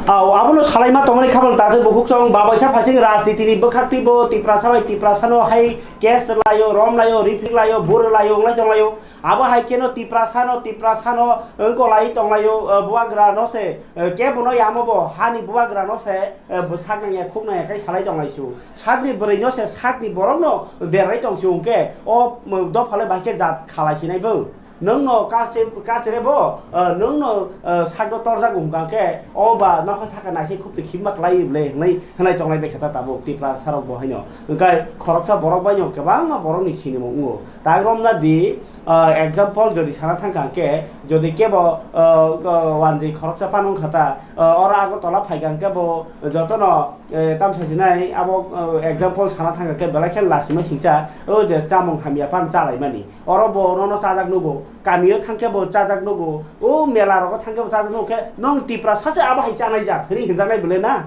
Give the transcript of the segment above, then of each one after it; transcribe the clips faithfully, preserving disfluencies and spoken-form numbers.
Au, abono salaima tongmani khabang tatwi bukhuk chong babaisa phasing rajniti ni bwkhak twi bo Tiprasa bai Tiprasa no hai case laio, rom laio, rifrik laio, bur laio, wnglai tong laio. Abo hai kheno Tiprasa no, Tiprasa no wngko lai tong laio, eh, bubagra no se, eh, kebo no yamo bo hani bubagra no se, eh, bo sak nangya, khuk nangya kai salai tong lai su. Sakni bwrwi no se sakni borok no derai tong su hwnkhe o, mm, dopha le bai khe jat khalai sinai bo. Nwng no kache-, kachre bo, eh, nwng no, eh, sak no torjak wngkha khe o ba nokha saka naisai khuk twi khibma klai ble hwnwi hwnai tong lai bai khe ta tabuk Tiprasa rok bo haino. Hwnkhe khoroksa borok bai no kwbangma borok ni sinimung wngo. Tak romna di, ah, example jodi sana thangkha hwnkhe, jodi kebo, ah, ah, wanjwi khoroksa phano wngkha ta, ah, oro Agartala phaikha hwnkhe bo jotono, eh, tamsa sinai abo, ah, example sana thangkha hwnkhe belai khe lasima singsa o je chamung hamya phano chalaimani. Oro bo nono chajak nugo, kamio thangkhe bo chajak nugo, o mela rogo thangkhe bo chajak nugo khe nong Tiprasa se abo hai chanai jak hwnwi hinjaknai bwle na?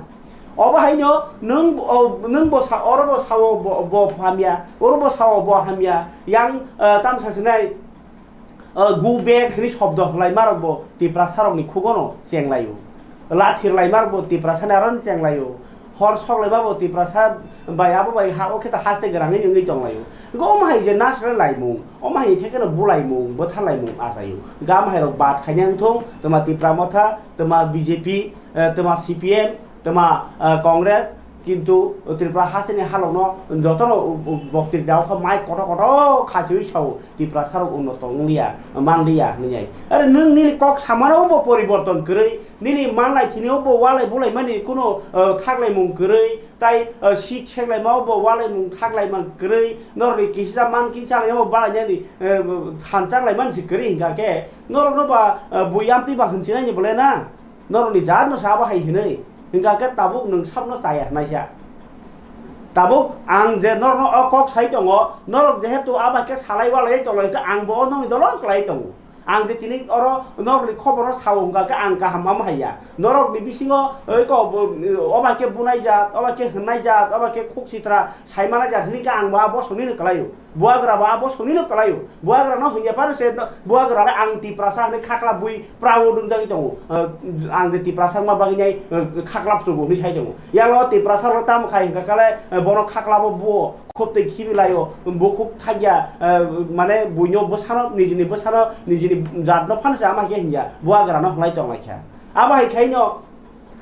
Obo haino nwng, o, nwng bo sa, oro bo sao bo, bo hamya, oro bo sao bo hamya, yang, eh, tamsa sinai, eh, go back hwnwi shobdo laima rok bo Tiprasa rokni khugono chenglaio. Lathir laima rok bo Tiprasa ni arono chenglaio. Hor sok laima bo Tiprasa bai abo bai ha o khe ta haste gwnangwi wngwi tonglaio. Go omo hai je nasre laimung, omo hai khe kheno bulaimung, bwtharlaimung achaio. Gam hai rok bat khaina wngthung, twma Tipra Motha, twma B J P, eh, twma C P M, twma, ah, Congress, kintu Tripura hasteni halokno jotono u-, u-, boktir dao kha mai kotor kotor khasiwi sao Tiprasa rok unnoto wngliya, manliya hwnwi. Are nwng nini kok samano bo poriborton kwrwi, nini manlai thini bo walai bulai mani kuno, ah, thaklaimung kwrwi, tai, ah, sik seklaima bo walaimung thaklaimang kwrwi, norokni kisa man kinsa laima bo balainani, eh, thanchak laimani se kwrwi hwnkha khe norokno ba, ah, bui amtwi ba hwnsinani bole na? Norokni jat no sabo hai hinwi. Hingka khe tabuk nwng sabno chaya hwnaisa. Tabuk ang je norokno o kok sai tongo, norok jehetu aba khe salai walai tongo, hingkhe ang bo o nokni dolo kwlai tongo. Ang je tini oro norokni khoboro sao hingka khe ang kaham ma haiya. Norokni bisingo oi ko bo, oba khe bunai jat, oba khe hwnnai jat, oba khe khuk sitra sai mana jat hini khe ang bo a bosongni no kwlaio. Buagra ba bo songni no kwlaio. Buagra no hingya phano se no, buagra le ang Tiprasa hwnwi khakla bui prao dungjagwi tongo. Eh, ang je Tiprasa wngma bagwi nai, eh, khakla chugo hwnwi sai tongo. Yang o Tiprasa rok tamo khai hingka kale, eh, bono khakla bo buo khop twi khibi laio. Bukhuk thagya, eh, mane buino bwsano, nijini bwsano, nijini jatno phano se ama khe hingya. Buagra no hwnlai tong lai kha. Abo hai khai no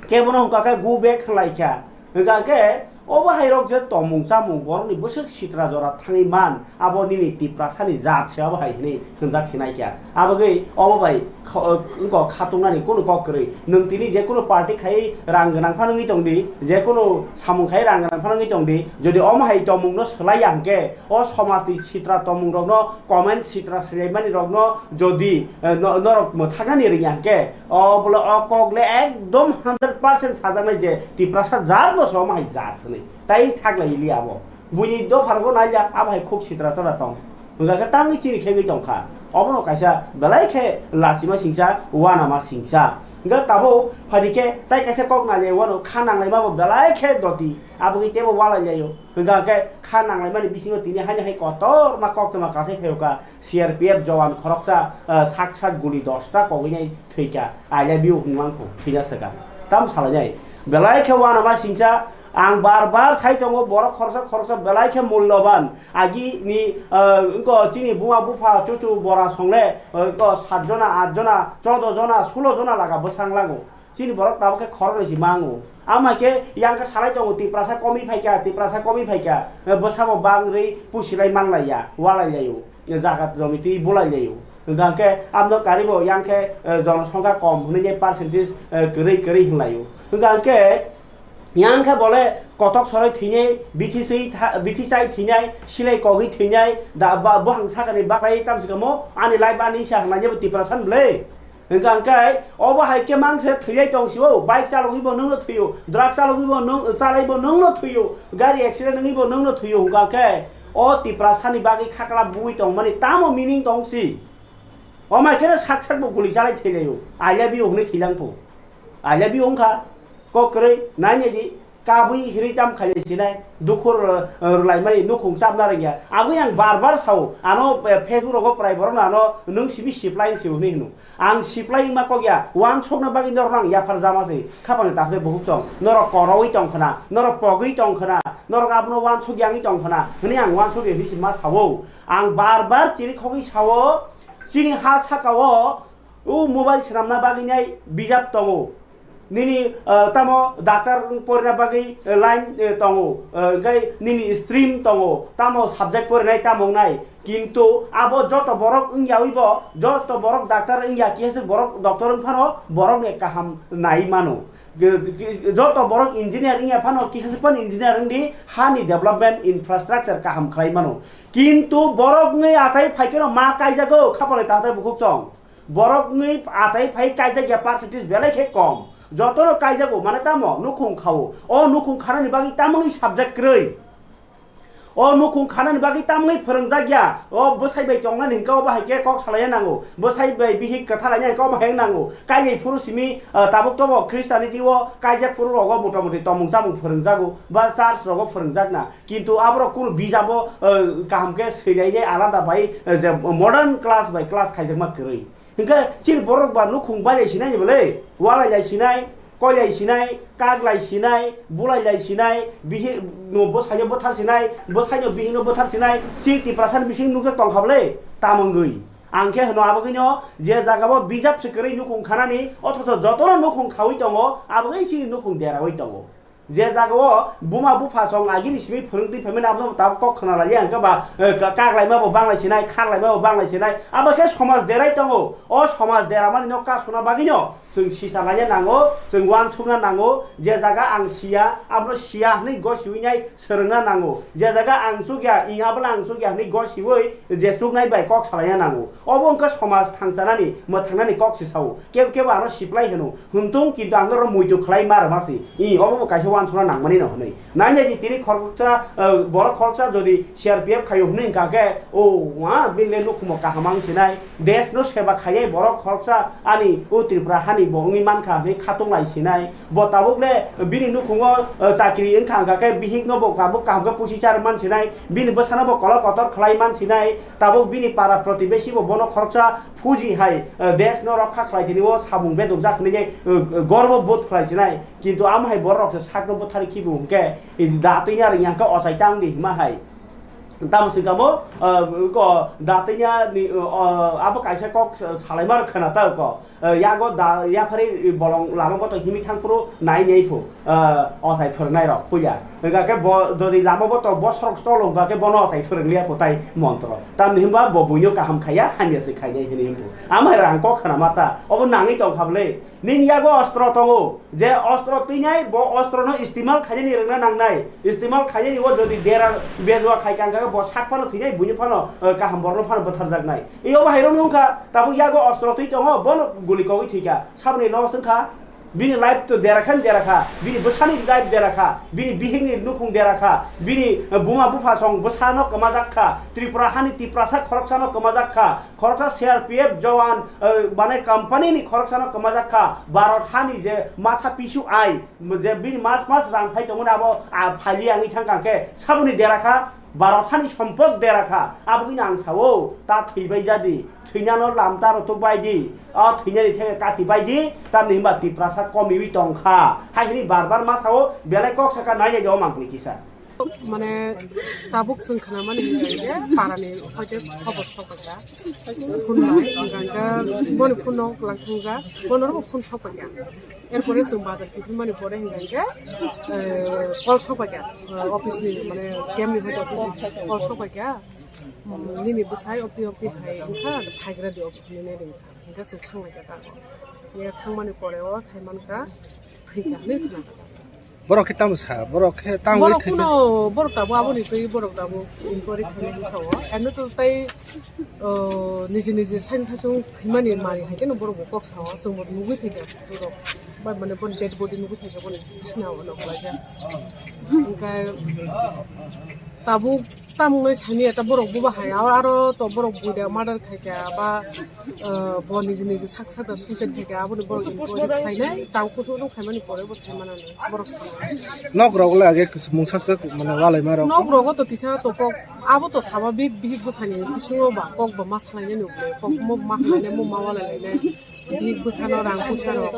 kebono hingka khe go back hwnlai kha. Hingka khe obo hai rok je tomung chamung borokni bwswk sitra jora thangwi man, abo nini Tiprasani jat se obo hai hwnwi hwnjak sinai kha. Abagwi obo bai kho-, wngkok khatungnani kunu kok kwrwi. Nwng tini je kunu party khai rang gwnang phano wngwi tong di, je kunu samung khai rang gwnang phano wngwi tong di, jodi omo hai tomungno swlai ya hwnkhe o somajni sitra tomung rokno, comment sitra swlaimani rokno jodi, eh, no-, norok mwthaknani rwngya hwnkhe, o bole o kok le ekdom hundred percent sajaknai je Tiprasa jat no se omo hai jat hwnwi. Tai thaklai li abo. Buini dopha rokno nai ya, abo hai khuk sitra tora tong. Hwnkha khe tangwi chini khengwi tong kha. Obono kaisa belai khe lachima singsa, uanama singsa. Hwnkha tabuk phadi khe tai kaisa kok nai ya uano kha nanglaima bo belai khe doti. Abo khe teibo walai laio. Hwnkha khe kha nanglaimani bisingo tini haino hai kotorma koktwma kasai phaio kha. C R P F jowan khoroksa, ah, sak sak guli dosta kogwinai thwikha, "I love you" hwnwi mangkho, thwina swkang. Tamo salainai? Belai khe uanama singsa, ang bar bar sai tongo, borok khoroksa khoroksa belai khe mulloban. Agini, ah, wngkho chini buma bupha chuchu bora songle, ah, wngkho sat jona, at jona, chodo jona, sulo jona laga bwsang lago. Chini borok tabuk khe khoroknwi se mango. Ama khe yang khe salai tongo, Tiprasa komwi phaikha, Tiprasa komwi phaikha. Eh, bwsabo bang rwi pusilai manlaiya, walailaio. Eh, jaga jomi twi bulailaio. Hwnkha khe amno karibo yang khe, eh, jonosongkha kom hwnwi percentage, eh, kwrwi kwrwi hwnlaio. Hwnkha khe yang khe bole kotok soroi thwinai, bithi swi tha-, bithi chai thwinai, silai kogwi thwinai, da-, ba-, buphang sakani baklai tamsi kamo ani life ani sa hwnlainai bo Tiprasa ni bwle. Hwnkha hwnkhe obo hai khe mang se thwilai tong sio, bike chalogwi bo nwngno thwio, drug chalogwi bo nwng, chalai bo nwngno thwio, gari accident wngwi bo nwngno thwio, hwnkha khe o Tiprasa ni bagwi khakla bui tongmani tamo meaning tong si? O mai kheno sak sak bo guli chalai thwilaio, "I love you" hwnwi thwilang pho. "I love you" wngkha, kok kwrwi, nai nai di. Kabui hinwi tam khailai sinai, dukhur, eh, rwlaimani nukhung chapna rwngya. Aboni ang bar bar sao, ano, eh, Facebook rogo prai borokno ano nwng simi siplai wng si hwnwi hwno. Ang siplai wngma kok ya, wansukna bagwi norokno ang yaphar jama se, khapangni takhuk bukhuk chong. Norok koroui tong khna, norok pogwi tong khna, norok abono wansuk yangwi tong khna, hwnwi ang wansuk ya hwnwi si ma sao. Ang bar bar chiri khogwi sao, chini ha saka-o o mobile swnamna bagwi nai bijap tongo. Nini, ah, tamo doctor porina bagwi, eh, line, eh, tongo, eh, hwnkhe nini stream tongo, tamo subject porinai tamo wngnai. Kintu abo joto borok wngyawi bo, joto borok doctor wngya, kisa borok doctor wng phano borokni kaham nai mano. Ge-, ge-, joto borok engineer wngya phano kisa phano engineer wngdi, hani development infrastructure kaham khlai mano. Kintu borokni achai phaikeno ma kaijago, khapalai tatai bukhuk chong. Borokni achai phai kaijak ya percentage belai khe kom. Jotono kaijago, mane tamo nukhung khao. O nukhung khanani bagwi tamoni subject kwrwi. O nukhung khanani bagwi tamoni phwrwngjak ya. O bwsai bai tongnani hwnkhe obo hai khe kok salaiya nango. Bwsai bai bihik kwthalaina hwnkhe obo hai nango. Kainwi phuru simi, ah, tabuk tobo Christianity o kaijak phuru rogo mota moti tomung chamung phwrwngjago. Ba church rogo phwrwngjakna. Kintu aborok kunu bijabo, eh, kaham khe swilainai alada bai, eh, je modern class bai class khaijakma kwrwi. Hinkhe chini borok ba nukhung bailai sinai ni bwle, walai lai sinai, koilai sinai, kaklai sinai, bulai lai sinai, bihi, no, bwsaino bwthar sinai, bwsaino bihikno bwthar sinai, chini Tiprasani bising nukjak tongkha bwle, tamungwi. Ang khe hwno abagwino je jagao bijap se kwrwi nukhung khanani, othocho jotono nukhung khaui tongo, abagwi chini nukhung deraui tongo. Je jagao buma bupha song agini simi phwrwngtwi phaimani abono tabuk kok khna lalia hwnkhe ba, eh, ka-, kaklaima bo banglai sinai, kharlaima bo banglai sinai, abo khe somaj derai tongo. O somaj deramani no kasuna bagwino chwng sisa laina nango, chwng uansukna nango. Je jaga ang siya, abono siya hwnwi gosiwi nai swrwngna nango. Je jaga ang chukya, ing abono ang chukya hwnwi gosiwi je chuknai bai kok salaina nango. Obo wngkha somaj thangchanani, mwthangnani kok se sao. Kebo kebo ano siplai hwno. Hwntong, kintu ang norok muitu khlai ma rwma si. I, obo bo kaisa uansukna nangmani no hwnwi. Nai nai di tini khoroksa, eh, borok khoroksa jodi C R P F khaio hwnwi hwnkha khe, o, wa, bini le nukhungo kaham ang sinai. Desh no seba khainai borok khoroksa ani o Tripura hani bo wngwi mankha hwnwi khatung lai sinai. Bo tabuk le bini nukhungo, eh, chakri wngkha hwnkha khe bihik no bo tabuk kaham khe pusi char man sinai. Bini bwsano bo kolok kotor khlai man sinai. Tabuk bini para protibesi bo bono khoroksa phuji hai, eh, desh no rokha khlai tini o samung beduk jak hwnwi je, eh, gorbo bodh khlai sinai. Kintu amo hai borok rok se sakno bwthari khibi hwnkhe, eh, da twi ya ring yang khe ochai tang di hima hai. Tamo se kamo, eh, ko da twi ya ni, eh, abo kaisa kok salai mar khna ta ko. Eh, yago da, yaphari bolong lama boto himi thang phuru nai nai phu, eh, ochai phwrwngnai rok puila. Hwnkha khe bo, jodi lama boto bosorok cholo hwnkha khe bono ochai phwrwng liya phu tai montro. Tamni hwnba bo buino kaham khaiya, hamya se khainai hwnwi hwnphu. Amhai rang kok khna mata, obo nangwi tong kha bwle. Nini yago ostro tongo, je ostro twinai, bo ostro no istimal khainani rwngna nangnai. Istimal khainani o jodi dera bejua khai kang kha bo sak phano thwinai, buino phano, eh, kaham borno phano bwtharjaknai. Iyo bo hai rok nung kha, tabuk yago ostro twi tongo, bono guli kogwi thwi kha. Saboni loss wng kha, bini life to dera khan dera kha, bini bwsani life dera kha, bini bihikni nukhung dera kha, bini, eh, buma bupha song bwsano kwmajak kha, Tripura hani Tiprasa khoroksano kwmajak kha, khoroksa C R P F jowan, eh, mane company ni khoroksano kwmajak kha, Bharat hani je matha pisu ai, je bini mas mas rang phai tongmani abo, ah, phaili ang ithang kang khe saboni dera kha, Bharat hani sompot dera kha, aboni ang sao, ta thwibai jadi, thwinano lam ta rotok bai di, o thwinani theke kati bai di, tamni hwnba Tiprasa komiwi tong kha. Hai hwnwi bar bar ma sao, belai kok saka nai nai o mangpli kisa. Mane tabuk chwng khnamani hwnkha khe parani hoite khobor sokbaja. Phone bai, hwnkha khe boni phone no kwlang thangja, bono bo phone sokbaja. Erpore chwng bazar kiphilmani pore hwnkha khe, eh, call sokbaikha, eh, office ni, mane, camp ni hoito call sokbaikha. Hmm, nini bwsai opti opti hai wngkha, phaigra di office ni nai ringkha. Hwnkhe chwng thanglaikha ta. Ye thangmani pore o saimankha, thwikha hinwi khna. Borok khe tamo sa, borok khe tamo borok thwi kuno, borok tabuk aboni twi borok tabuk inquiry khainai bwsao. Eno to tai, o, niji niji saimthaisong thwimani mari hai kheno borok bo kok sao, chwng bo nugwi thwikha. Borok bai mane bon dead body nugwi thwikha boni bisna o nok laijak. Hwnkhe tabuk tamungni sani eta borok buba hai, aro, aro to borok buida murder khaikha ba, eh, bo niji niji sak sak da suicide khaikha, aboni borok inquiry khainai, tang kusu no khaimani pore bo sai manani borok sai. Nok rok le age mungsa swk mane walai ma rok. Nok rogo to kisa to kok, abo to sababik bihik bwsani bisingo ba kok ba ma salainani ulo, kok mo ma halainai, mo ma walai lainai. Bihik bwsano rang puisa rok.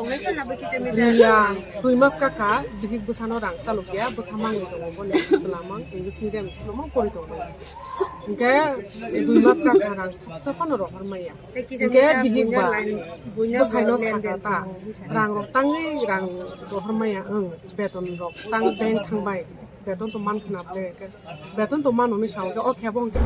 Riya, dui mas kaka bihik bwsano rang chalokya, bwsa mangwi tongo boni, chwla mang, English medium school mang pori tongo. Hwnkhe dui mas kaka rang khopsa phano rohor maya. Hwnkhe bihik ba bwsaino saka ta, rang rok tangwi rang rohor maya, ang beton rok tang bank thangbai, beton to man khna ble, beton to mano ni sao, o khe bo hwnkhe.